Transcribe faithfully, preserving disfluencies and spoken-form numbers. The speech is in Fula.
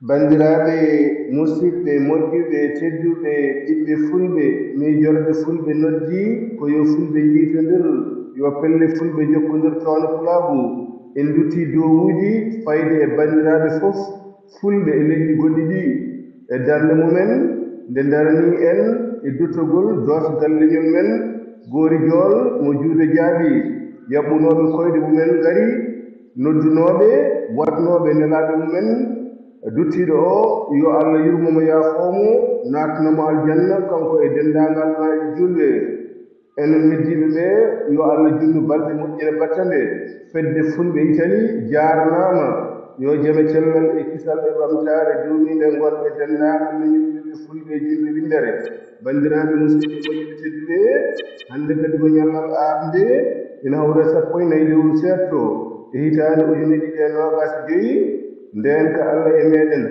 Banndiraaɓe musidɓe moƴƴuɓe tedduɓe ɓiɓɓe fulɓe, miijorde fulɓe noddi ko yo fulɓe njiitondir, yo pelle fulɓe njokkondir tawno pulaagu. En nduttii dowuuji fayde e banndiraaɓe fof fulɓe e leƴƴi goɗɗi ɗi e darnde mumen nde daranii en e duttogol doosgal leñol men Goori Jool mo juuɗe jaaɓi, yaɓɓunooɓe koyɗe mumen ngari, noddunooɓe waɗnooɓe nelaaɓe mumen duttiiɗo o, yo Allah yurmo mo yaafoo mo, naatna mo aljanna kanko e denndaangal maaji juulɓe. Enen heddiiɓe ɓe, yo Allah junnu balɗe moƴƴere battande. Fedde Fulɓe Itali jaarnaama. Yo jam e cellal e kisal e ɓamtaare duumiinde ngon e denndaangal leñol ɓiɓɓe Fulɓe e juulɓe winndere. Banndiraaɓe musidɓe moƴƴuɓe tedduɓe, hannde kadi ko ñallal aarnde, ina hawra e sappo e nayi lewru seeɗto e hitaande ujunere ɗiɗi e noogaas e joy, ndeen ka Allah e meeɗen.